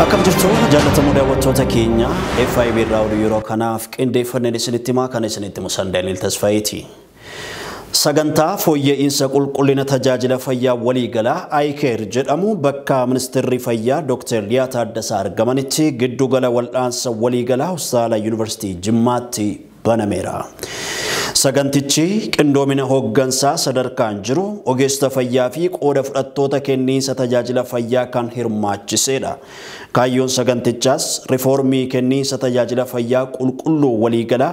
Akkam jirtu jaallatamoo daawwattoota keenya FIB irraa oduu yeroo kanaaf qindeeffanneen isinitti himaa kan isinitti himu Daani'el Tasfaayeeti. Sagantaa fooyya'insa qulqullina tajaajila fayyaa waliigalaa iCare jedhamu bakka ministeerri fayyaa Dr. Liyaa Taaddasaa argamanitti giddugala wal'aansa waliigalaa Hospitaala Yuunivarsiitii Jimmaatti banameera. Sagantichi qindoomina hooggansaa sadarkaan jiru ogeessota fayyaa fi qooda fudhattoota kenniinsa tajaajila fayyaa kan hirmaachisedha. Kaayyoon sagantichaas riifoormii kenniinsa tajaajila fayyaa qulqulluu waliigalaa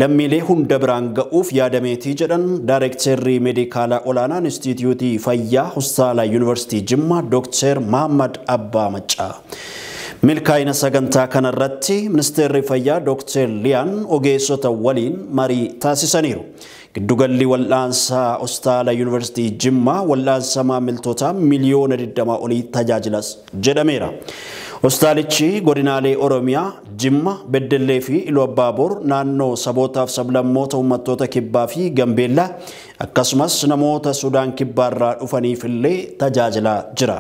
lammiilee hunda biraan ga'uuf yaadameetii jedhan Daayirektarri Meedikaalaa Olaanaa Inistituutii Fayyaa Hospitaala Yuunivarsiitii Jimmaa Dr. Mahammad Abbaa Maccaa. Milkaa'ina sagantaa kanarratti ministeerri fayyaa Dr. Liyaan ogeessota waliin marii taasisaniiru. Giddugalli wal'aansaa Hospitaala Yuunivarsiitii Jimmaa wal'aansa maamiltoota miliyoona 20 olii tajaajilas jedhameera. Hospitaalichi godinaalee Oromiyaa, Jimma, Beddellee fi Iluu Abbaaboor naannoo sabootaaf sablammoota uummattoota kibbaa fi Gambeellaa akkasumas namoota Sudaan kibbaarraa dhufaniif illee tajaajilaa jira.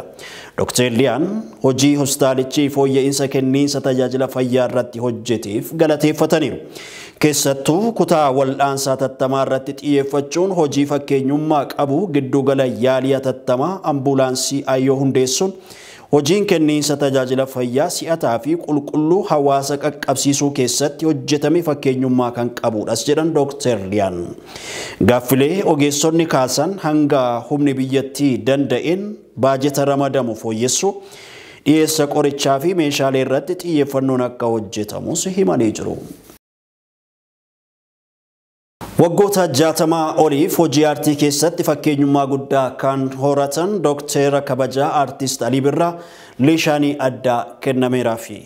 Dr. Liyaan hojii hospitaalichi fooyya'insa kenniinsa tajaajila fayyaa irratti hojjeteef galateeffataniiru. Keessattuu kutaa wal'aansaa hatattamaa irratti xiyyeeffachuun hojii fakkeenyummaa qabu giddugala yaalii hatattamaa ambulaansii ayyoo hundeessuun hojiin kenniinsa tajaajila fayyaa si'ataa fi qulqulluu hawaasa qaqqabsiisuu keessatti hojjetame fakkeenyummaa kan qabudhas jedhan Dr. Liyaan. Gaaffilee ogeessonni kaasan hanga humni biyyattii danda'een baajeta ramadamu fooyyessuu dhiyeessa qorichaa fi meeshaalee irratti xiyyeeffannoon akka hojjetamus himanii jiru. Waggoota 60 oliif hojii aartii keessatti fakkeenyummaa guddaa kan horatan Dr. Kabajaa Aartist Alii Birraa leeshaanii addaa kennameeraafi.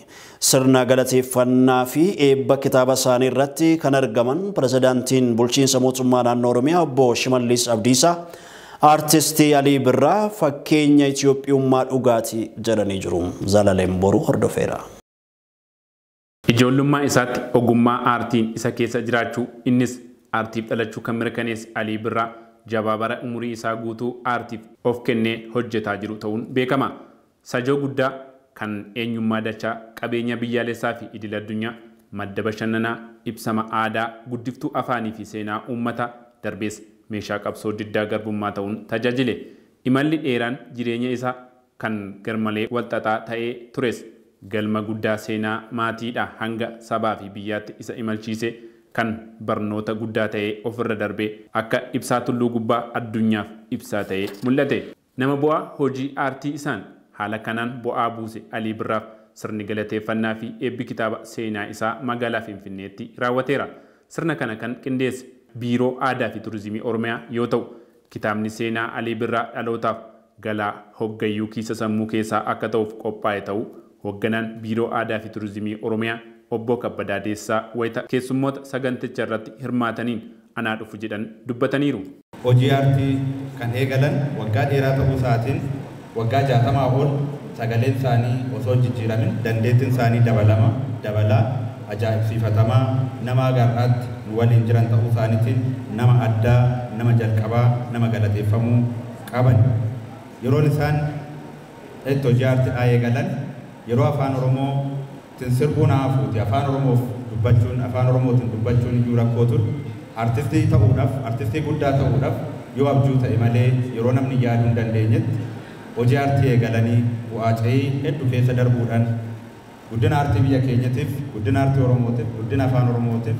Sirna galateeffannaa fi eebba kitaaba isaanii irratti kan argaman pirezidaantiin bulchiinsa mootummaa naannoo Oromiyaa obbo Shimallis Abdiisaa Aartistii Alii Birraa fakkeenya Itiyoophiyummaa dhugaatii jedhanii jiru. Zalaleen Boruu hordofeera. Ijoollummaa isaatti ogummaa aartiin isa keessa jiraachuu innis aartiif dhalachuu kan mirkaneesse Alii Birraa jabaa bara umurii isaa guutuu aartiif of kennee hojjetaa jiru ta'uun beekama. Sajoo guddaa kan eenyummaa dachaa qabeenya biyyaalessaa fi idil addunyaa madda bashannanaa ibsama aadaa guddiftuu afaanii fi seenaa uummata darbees meeshaa qabsoo diddaa garbummaa ta'uun tajaajile. Imalli dheeraan jireenya isaa kan garmalee walxaxaa ta'ee tures galma guddaa seenaa maatiidha hanga sabaa fi biyyaatti isa imalchiise kan barnoota guddaa ta'ee ofirra darbee akka ibsaa tulluu gubbaa addunyaaf ibsaa ta'ee mul'ate. Nama bu'aa hojii aartii isaan haala kanaan bu'aa buuse Alii Birraaf sirni galateeffannaa fi eebbi kitaaba seenaa isaa magaalaa Finfinneetti raawwateera. Sirna kana kan qindeesse Biiroo Aadaa fi Turizimii Oromiyaa yoo ta'u kitaabni seenaa Alii Birraa dhalootaaf galaa hoggayyuu kiisa sammuu keessaa akka ta'uuf qophaa'e ta'uu hoogganaan Biiroo Aadaa fi Turizimii Oromiyaa obbo Kabbadaa Deessaa wayita keessummoota saganticha irratti hirmaataniin anaa dhufu jedhan dubbataniiru. Hojii aartii kan eegalan waggaa dheeraa ta'uu isaatiin waggaa 60 ol sagaleen isaanii osoo jijjiiramin dandeettiin isaanii dabalaa ajaa'ibsiifatamaa nama agarraatti nu waliin jiran ta'uu isaaniitiin nama addaa, nama jalqabaa, nama galateeffamuu qaban. Yeroon isaan itti hojii aartiidhaa eegalan yeroo afaan Oromoo sirbuun hafuuti afaan Oromoof dubbachuun afaan Oromootiin dubbachuun iyyuu rakkoo ture. Artistii ta'uudhaaf, artistii guddaa ta'uudhaaf yoo abjuu ta'e malee yeroo namni yaaduu hin dandeenyetti hojii aartii eegalanii bu'aa ce'ii hedduu keessa darbuudhaan guddina aartii biyya keenyatiif, guddina aartii Oromootiif, guddina afaan Oromootiif,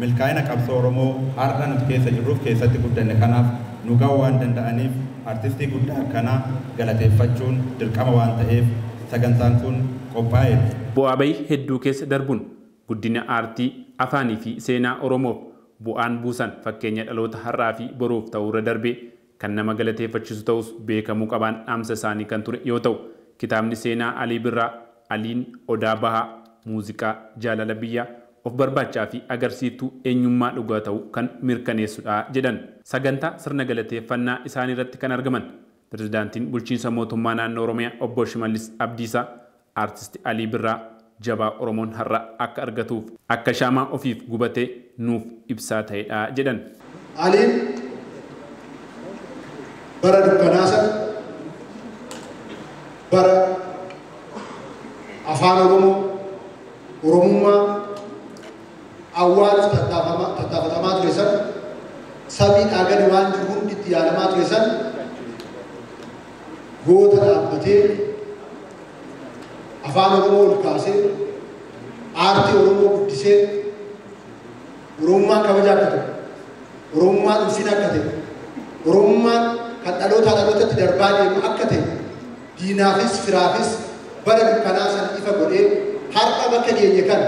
milkaa'ina qabsoo Oromoo har'a nuti keessa jirruuf keessatti guddanne kanaaf nu ga'uu waan danda'aniif artistii guddaa akkanaa galateeffachuun dirqama waan ta'eef sagantaan kun qophaa'eera. Bu'aa bayii hedduu keessa darbuun guddina aartii afaanii fi seenaa Oromoof bu'aan buusan fakkeenya dhaloota har'aa fi boruuf ta'uurra darbee kan nama galateeffachiisu ta'us beekamuu qabaan dhaamsa isaanii kan ture yoo ta'u kitaabni seenaa Alii Birraa Aliin Odaa Bahaa muuziqaa jaalala biyyaa of barbaachaa fi agarsiiftuu eenyummaa dhugaa ta'uu kan mirkaneessudha jedhan. Sagantaa sirna galateeffannaa isaanii irratti kan argaman pirezidaantiin bulchiinsa mootummaa naannoo Oromiyaa obbo Shimallis Abdiisaa Aartisti Alii Birraa jabaa Oromoon har'a akka argatuuf akka shaamaa ofiif gubatee nuuf ibsaa ta'edha jedhan. Aliin bara dukkanaa sana bara Afaan Oromoo Oromummaa awwaaluuf tattaafatamaa ture san samiidhaa gadi waan jiru hundi itti yaadamaa ture san goota dhaabbatee afaan Oromoo ol kaasee aartii Oromoo guddisee Oromummaan kabaja akka ta'e, Oromummaan ulfina akka ta'e, Oromummaan kan dhalootaa dhalootatti darbaa deemu akka ta'e diinaafis firaafis bara dukkanaa sana ifa godhee har'a bakka geenye kana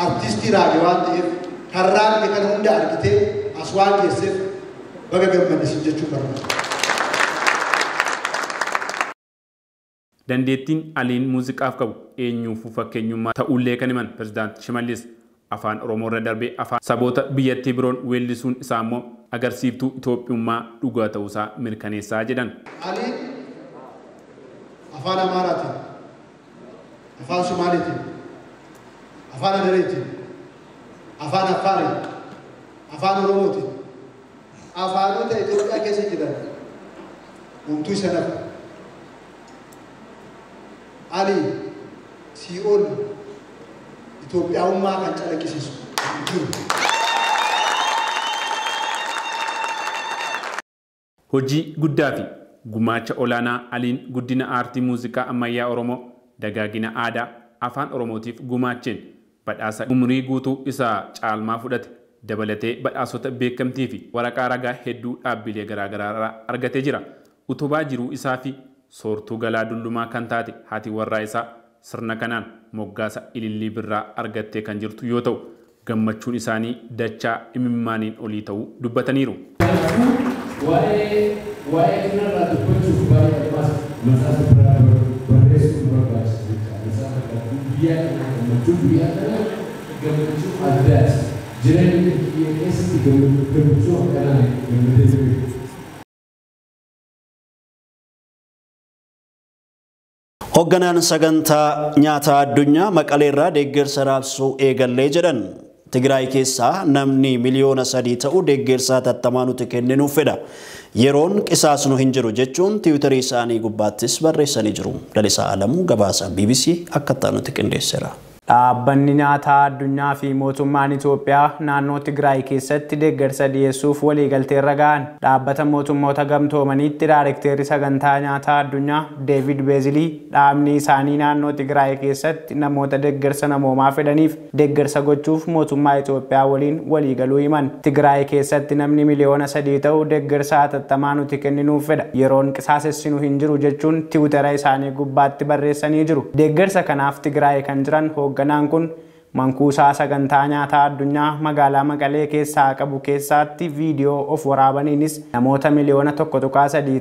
artistii raage waan ta'eef kan raagde kan hunda argitee as waan geesseef baga gammadisiin jechuu barbaada. Dandeettiin Aliin muuziqaaf qabu eenyuufuu fakkeenyummaa ta'ullee kan himan Pirezidaant Shimallis afaan Oromoo irra darbee afaan saboota biyyattii biroon weellisuun isaa immoo agarsiiftuu Itoophiyummaa dhugaa ta'uusaa mirkaneessaa jedhan. Aliin afaan Amaaraatiin, afaan Somaaliitiin, afaan Adareetiin, afaan Affaariin, afaan Oromootiin, afaanota Itoophiyaa keessa jiran homtuu isa nafa. Ali sii'ool Itoophiyaawummaa kan calaqqisiisu jiru. Hojii guddaa fi gumaacha olaanaa Aliin guddina aartii muuziqaa ammayyaa Oromoo dagaagina aadaa afaan Oromootiif gumaacheen badhaasa umurii guutuu isaa caalmaa fudhate dabalatee badhaasota beekamtii fi waraqaa ragaa hedduu dhaabbilee garaagaraa irraa argatee jira. Utubaa jiruu isaa fi soortuu galaa dullumaa kan taate haati warraa isaa sirna kanaan moggaasa Ilillii Birraa argattee kan jirtu yoo ta'u gammachuun isaanii dachaa imimmaaniin olii ta'uu dubbataniiru. Waa'ee kanarraa dubbachuuf baay'ee ammas mataafa biraa barreessuun barbaachisa jechuudha. Mataafa guyyaa kana gammachuu guyyaa kana gammachuu addaati. Jireenya kiyya keessatti gammachuu akkanaa gammadee jiru. Hoogganaan sagantaa nyaataa addunyaa Maqaleerraa deeggarsa raabsuu eegallee jedhan. Tigraay keessaa namni 3 miliyoona ta'u deeggarsa hatattamaa nuti kenninuuf fedha. Yeroon qisaasnu hin jiru jechuun tiwiitarii isaanii gubbaattis barreessanii jiru. Lalisaa Alamuu gabaasa BBC akka nuti qindeesseera. Dhaabbanni nyaataa addunyaa fi mootummaan Itoophiyaa naannoo Tigraay keessatti deeggarsa dhiyeessuuf waliigalteerra ga'an. Dhaabbata mootummoota gamtoomaniitti daarekteerri sagantaa nyaataa addunyaa Deevid Beezilii dhaabni isaanii naannoo Tigraay keessatti namoota deeggarsa namoomaa fedhaniif deeggarsa gochuuf mootummaa Itoophiyaa waliin waliigaluu himan. Tigraay keessatti namni 3 miliyoona ta'u deeggarsa hatattamaa nuti kenninuuf fedha. Yeroon qisaasessinu hin jiru jechuun tiwutara isaanii gubbaatti barreessanii jiru. Deeggarsa kanaaf Tigraay kan jiran hoogganaan kun mankuusaa sagantaa nyaataa addunyaa magaalaa Maqalee keessaa qabu keessatti viidiyoo of waraabaniinis namoota 1.3 miliyoona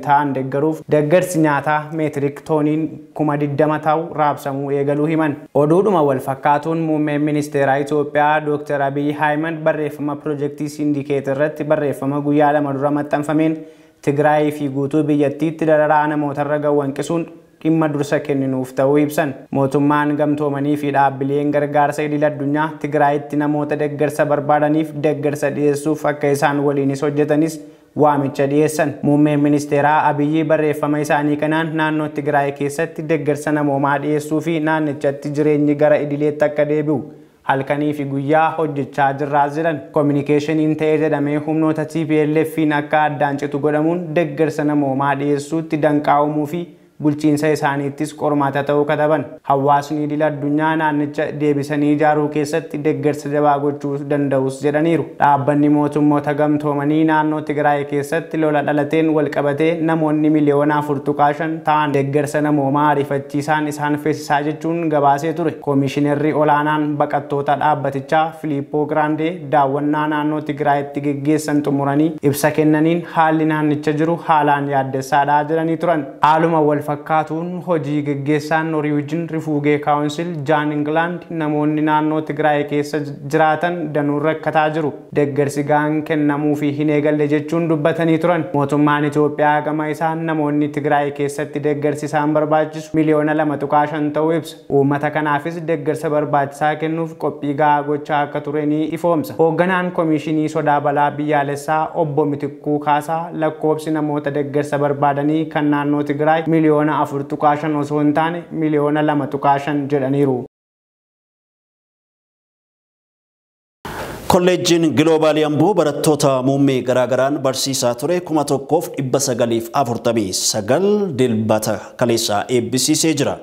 ta'an deeggaruuf deeggarsi nyaataa meetirik tooniin 20,000 ta'u raabsamuu eegaluu himan. Oduudhuma wal fakkaatuun muummeen ministeeraa Itoophiyaa Dr. Abiy Ahmed barreeffama piroojeektii Sindikeet irratti barreeffama guyyaa 2 dura maxxanfameen Tigraay fi guutuu biyyattiitti dararaa namootarra ga'u hanqisuun dhimma dursa kenninuuf ta'uu ibsan. Mootummaan gamtoomanii fi dhaabbileen gargaarsa idil addunyaa Tigraayitti namoota deeggarsa barbaadaniif deeggarsa dhiyeessuuf akka isaan waliinis hojjetanis waamicha dhiyeessan. Muummeen ministeeraa Abiyyi barreeffama isaanii kanaan naannoo Tigraay keessatti deeggarsa namoomaa dhiyeessuu fi naannichatti jireenyi gara idileetti akka deebi'u halkanii fi guyyaa hojjechaa jirraa jiran. Kominikeeshiniin ta'ee jedhamee humnoota TPLF'n akka addaan citu godhamuun deeggarsa namoomaa dhiyeessuutti danqaa'umuu fi bulchiinsa isaaniittis qormaata ta'uu kataban. Hawaasni idil addunyaa naannicha deebisanii ijaaruu keessatti deeggarsa jabaa gochuu danda'us jedhaniiru. Dhaabbanni mootummoota gamtoomanii naannoo Tigraay keessatti lola dhalateen wal qabatee namoonni 4.5 miliyoona ta'an deeggarsa namoomaa ariifachiisaan isaan feesisaa jechuun gabaasee ture. Koomishinarri olaanaan baqattoota dhaabbatichaa Filiippoo Giraandee daawwannaa naannoo Tigraayitti geggeessan xumuranii ibsa kennaniin haalli naannicha jiru haalaan yaaddessaadhaa jedhanii turan. Haaluma wal fakkaatuun hojii geggeessaan Norwegian Refugee Council Jaan England namoonni naannoo Tigraay keessa jiraatan danuun rakkataa jiru. Deeggarsi gahaan kennamuufi hin eegalle jechuun dubbatanii turan. Mootummaan Itoophiyaa gama isaan namoonni Tigraay keessatti deeggarsi isaan barbaachisu 2.5 miliyoona ta'uu ibsa. Uummata kanaafis deeggarsa barbaachisaa kennuuf qophii gahaa gochaa akka ture ni ifoomsa. Hoogganaan Komishinii Sodaa Balaa Biyyaalessaa Obbo Mitikkuu Kaasaa lakkoobsi namoota deeggarsa barbaadanii kan naannoo Tigraay 2.5 miliyoona miliyoona 4.5 osoo hin taane miliyoona 2.5 jedhaniiru. Kolleejjiin Giloobaalii Amboo barattoota muummee garaagaraan barsiisaa ture 1949 dilbata kaleessaa eebbisiisee jira.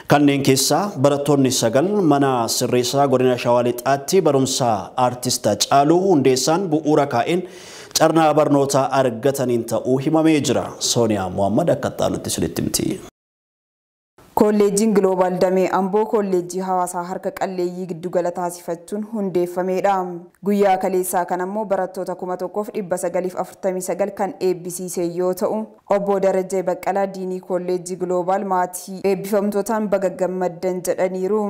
Kanneen keessaa barattoonni 9 mana sirreessaa godina Shawaa Lixaatti barumsa aartist Haacaaluu Hundeessaan bu'uura kaa'een carraa barnootaa argataniin ta'uu himamee jira. Sooniyaa Muhammad akka itti isinitti himti. Kolleejjiin Giloobaal Damee Amboo kolleejjii hawaasaa harka qalleeyyii giddugala taasifachuun hundeeffameedha. Guyyaa kaleessaa kan ammoo barattoota 1949 kan eebbisiise yoo ta'u, obbo Darajjee Baqqalaa Diinii Kolleejjii Giloobaal maatii eebbifamtootaan baga gammaddan jedhaniiru.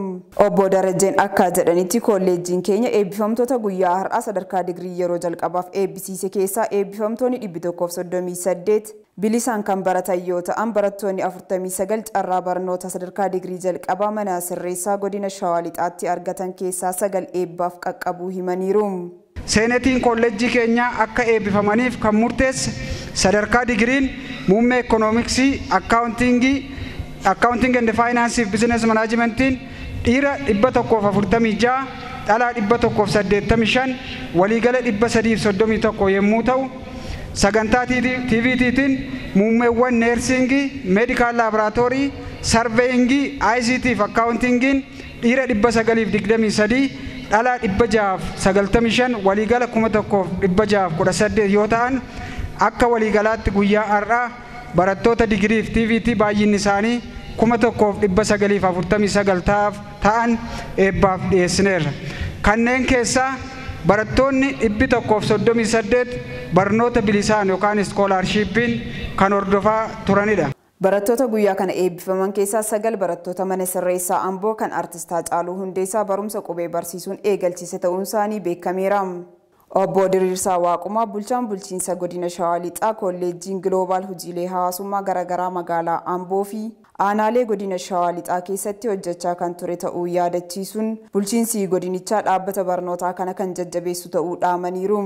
Obbo Darajjeen akka jedhanitti kolleejjiin keenya eebbifamtoota guyyaa har'aa sadarkaa digirii yeroo jalqabaaf eebbisiise keessaa eebbifamtoonni 138 bilisaan kan baratan yoo ta'an barattoonni 49 carraa barnoota sadarkaa digirii jalqabaa mana sirreessaa godina Shawaa Lixaatti argatan keessaa 9 eebbaaf qaqqabuu himaniiru. Seenetiin kolleejjii keenyaa akka eebbifamaniif kan murteesse sadarkaa digiriin muummee ikoonomiksii, akkaawuntiingii and faayinaansii fi bizinees manaajimentiin dhiira 146, dhalaa 185, waliigala 331 yommuu ta'u, sagantaa TVTtiin muummeewwan neersingii, meedikaal laaboraatoorii, sarveeyingii, ICT fi akkaawuntingiin dhiira 923, dhalaa 695, waliigala 1618 yoo ta'an akka waliigalaatti guyyaa har'aa barattoota digirii fi TVT baay'inni isaanii 1949 ta'an eebbaaf dhiyeessineerra. Kanneen keessaa barattoonni 138 barnoota bilisaan yookaan iskoolaarshiippiin kan hordofaa turanidha. Barattoota guyyaa kana eebbifaman keessaa 9 barattoota mana sirreessaa Amboo kan aartist Haacaaluu Hundeessaa barumsa qubee barsiisuun eegalchiise ta'uun isaanii beekameera. Obbo Diriirsaa Waaqumaa bulchaan bulchiinsa godina Shawaa Lixaa kolleejjiin Giloobaal hojiilee hawaasummaa garaagaraa magaalaa Amboo fi aanaalee godina Shawaa Lixaa keessatti hojjechaa kan ture ta'uu yaadachiisuun bulchiinsi godinichaa dhaabbata barnootaa kana kan jajjabeessu ta'uu dhaamaniiru.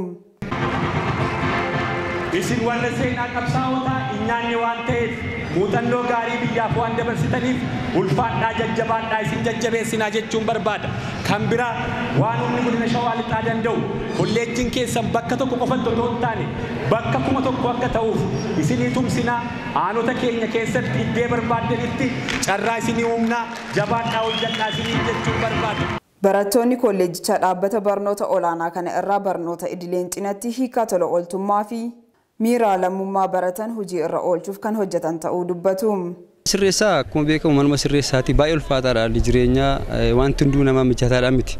Isin warra seenaa qabsaa'otaa hin nyaanne waan ta'eef muuxannoo gaarii biyyaaf waan dabarsitaniif ulfaadhaa jajjabaadhaa isin jajjabeessinaa jechuun barbaada. Kan biraa waan humni godina Shawaa Lixaa danda'u kolleejjiin keessan bakka tokko qofatti otoo hin taane bakka 1000 akka ta'uuf isinii tumsinaa aanota keenya keessatti iddoo barbaaddanitti carraa isinii uumnaa jabaadhaa hojjedhaa isinii jechuun barbaada. Barattoonni kolleejjichaa dhaabbata barnoota olaanaa kana irraa barnoota idileen cinatti hiikaa tola ooltummaa fi miira lammummaa baratan hojii irra oolchuuf kan hojjetan ta'uu dubbatu. Sirreessaa akkuma beekamu manuma sirreessaati baay'ee ulfaataadha haalli jireenyaa wanti hunduu namaa mijataadha miti.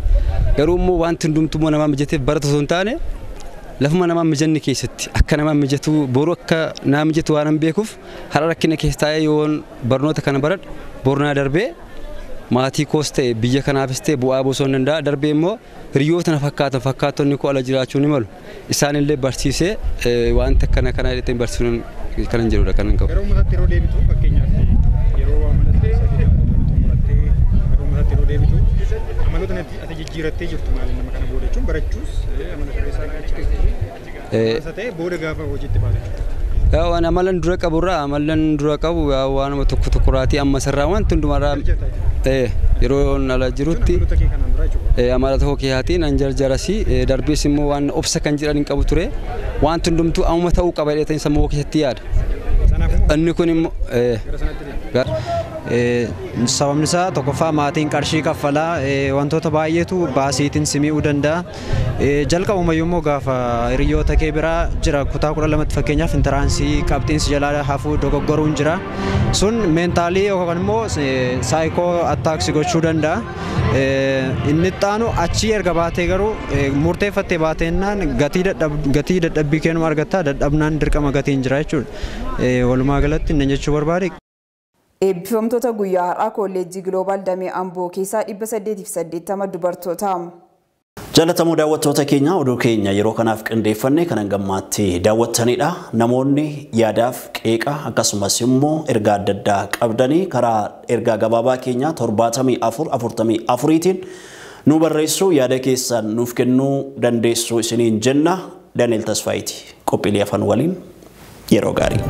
Garuu immoo wanti hundumtuu immoo namaa mijateef barata osoo hin taane lafuma namaa mijanne keessatti akka namaa mijatu boru akka naa mijatu waan hin beekuuf har'a rakkina keessa taa'ee yoon barnoota kana baradhu bornaa darbee maatii koos ta'e biyya kanaafis ta'e bu'aa buusuu hin danda'a. Darbee immoo hiriyoota na fakkaatan fakkaattonni koo ala jiraachuu ni malu. Isaanillee barsiisee wanta akkana kana jedhee barsiisuun kan hin jirudha kan hin qabu. Yeroo uummataatti yeroo deebitu fakkeenyaaf yeroo amala sirreessaa xumurattee yeroo uummataatti yeroo deebitu amaloota ati jijjiirattee jirtu maali nama kana booda jechuun barachuus amala sirreessaa achi keessa ta'e booda gaafa hojiitti baatu jechuudha. Waan amalan dura qaburraa amalan dura qabu waanuma tokko tokkoraatii amma sirraa wanti hundumarraa yeroo ala jirutti amala tokko keessaatiin an jarjarasii darbees immoo waan obsa kan jedhan hin qabu ture wanti hundumtuu amma ta'uu qaba jedhee sammuu keessatti yaada. Inni kun immoo Sababni isaa tokkoffaa maatiin qarshii kaffalaa wantoota baay'eetu baasiitiin simi'uu danda'a. Jalqabumayyuu immoo gaafa hiriyoota kee biraa jira kutaa 12tti fakkeenyaaf intaraansii qabxiinsi jalaa hafuu dogoggoruun jira. Sun meentaalii yookaan immoo saayikoo attaaksii gochuu danda'a. Inni itti achi erga baatee garuu murteeffattee baateennaan gatii dadhabbii keenuma argatta dadhabnaan dirqama gatiin jira jechuudha. Walumaa galatti inni jechuu barbaade. Eebbifamtoota guyyaa har'aa kolleejjii Giloobaal Damee Amboo keessaa 880 dubartoota. Jaallatamoo daawwattoota keenya oduu keenya yeroo kanaaf qindeeffanne kan hangammaatti daawwattanidha. Namoonni yaadaaf qeeqa akkasumas immoo ergaa adda addaa qabdanii karaa ergaa gabaabaa keenya 74 44tiin nu barreessuu yaada keessan nuuf kennuu dandeessu isiniin jenna. Daniel Tasfaayitii qophiilee afaan waliin yeroo gaarii.